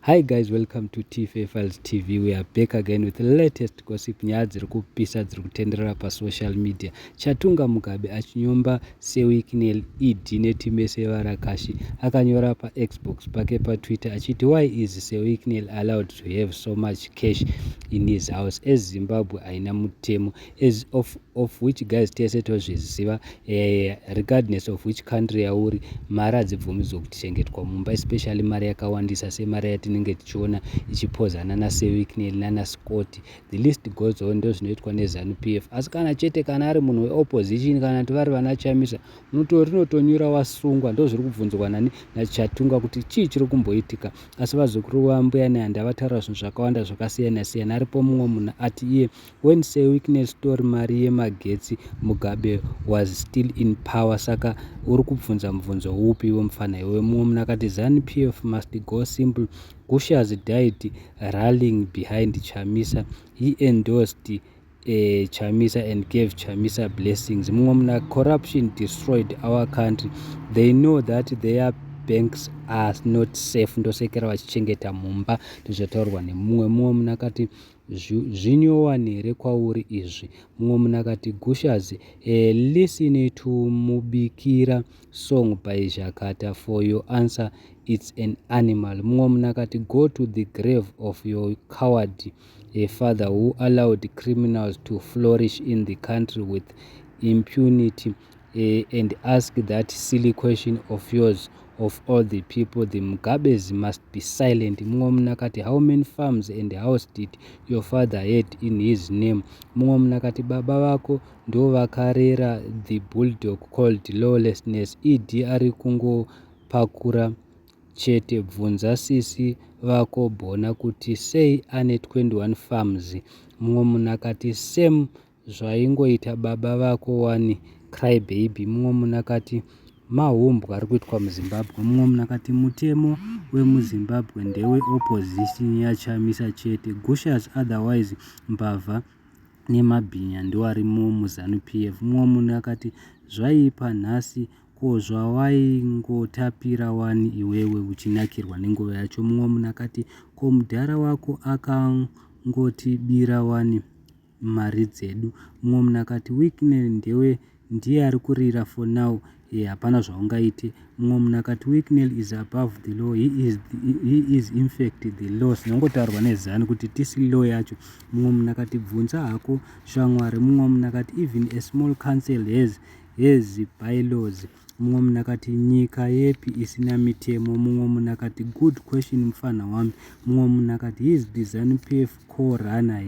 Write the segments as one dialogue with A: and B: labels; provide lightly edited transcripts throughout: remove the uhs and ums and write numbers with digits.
A: Hi guys, welcome to TFA Files TV. We are back again with the latest gossip, nyaya dziri kupisa dziri kutenderera pasocial media. Chatunga Mugabe achinyomba Sir Wicknell, ED neteam yese yevarakashi. Akanyora paXbox pake paTwitter achiti, "Why is Sir Wicknell allowed to have so much cash in his house as Zimbabwe haina mutemo?" As of which, guys, tese tozviziva, regardless of which country yauri, mari hadzibvumidzwa kuchengetwa mumba, especially mari yakawandisa semari yatinenge tichiona ichipozana naSir Wicknell nanaScott. The list goes on. Ndo zvinoitwa neZANU PF. Asi kana chete kana ari munhu weopposition, kana kuti vari vanaChamisa, rinotonyura wasungwa. Ndo zviri kubvunzwa nani naChatunga kuti chii chiri kumboitika. Asi vazukuru vaMbuya Nehanda vataura zvinhu zvakawanda zvakasiyana siyana. Aripo mumwe munhu ati iye, "When Sir Wicknell stole mari yemagetsi, Mugabe was still in power. Saka uri kubvunza mubvunzo upi wemufana iwe?" Mumwe munhu akati, "ZANU PF must go. Simple. Gushas died rallying behind Chamisa. He endorsed Chamisa and gave Chamisa blessings." Mumwe munhu, "Corruption destroyed our country. They know that their banks are not safe, ndosekera vachichengeta mumba." Ndozvataurwa nemumwe. Mumwe munhu akati, "Zvinyowani here kwauri izvi?" Mumwe munhu akati, "Gushas, listen to Mubikira song by Zhakata for your answer. It's an animal." Mumwe munhu akati, "Go to the grave of your coward a father who allowed criminals to flourish in the country with impunity and ask that silly question of yours. Of all the people, the Mugabes must be silent." Mumwe munhu akati, "How many farms and house did your father had in his name?" Mumwe munhu akati, "Baba vako ndo vakarera the bulldog called lawlessness. ED ari kungopakura chete. Bvunza sisi vako Bona kuti sei ane 21 farms." Mumwe munhu akati, "Same zvaingoita baba vako wani, cry baby." Mumwe munhu akati, "Mahumbwe ari kuitwa muZimbabwe." Mumwe munhu akati, "Mutemo wemuZimbabwe ndeweopposition yaChamisa chete, Gushas. Otherwise mbavha nemabhinya ndoarimo muZANU PF." Mumwe munhu akati, "Zvaipa nhasi, ko zvawaingotapira wani iwewe uchinakirwa nenguva yacho?" Mumwe munhu akati, "Ko mudhara wako akangotibira wani mari dzedu?" Mumwe munhu akati, "Wicknell ndewe ndiye ari kurira for now, hapana zvaungaite." Mumwe munhu akati, "Wicknell is above the law. He is in fact the law." Zvinongotaurwa neZANU kuti tisi law yacho. Mumwe munhu akati, "Bvunza hako shamwari." Mumwe munhu akati, "Even a small council has bylaws." Mumwe munhu akati, "Nyika yepi isina mitemo?" Mumwe munhu akati, "Good question, mufana wami." Mumwe munhu akati, "He is the ZANU PF co-runner.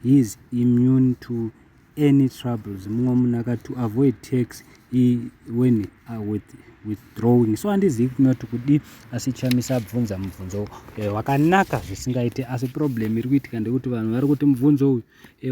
A: He is immune to any troubles." Mumwe munhu akati, "To avoid tax when with withdrawing." So handizivi kunoti kudi, asi Chamisa abvunza mubvunzo wakanaka zvisingaite. Asi problem iri kuitika ndekuti vanhu vari kuti mubvunzo uyu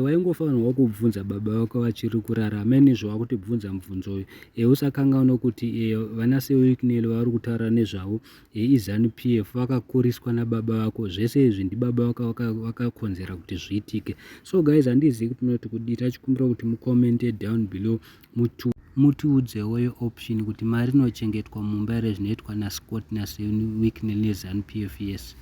A: waingofanirwa kubvunza baba vako vachiri kurarama. Nezvo wakuti bvunza mubvunzo uyu, usakanganwa kuti vana Sir Wicknell vari kutaura nezvavo iZANU PF. Vakakuriswa nababa vako. Zvese izvi ndibaba vakakonzera kuti zviitike. So guys, handizivi kuti munoti kudi. Tachikumbira kuti mucommente down below, mutiudzewo yeoption kuti mari inochengetwa mumba here zvinoitwa naScott naSir Wicknell neZANU PF? Yes.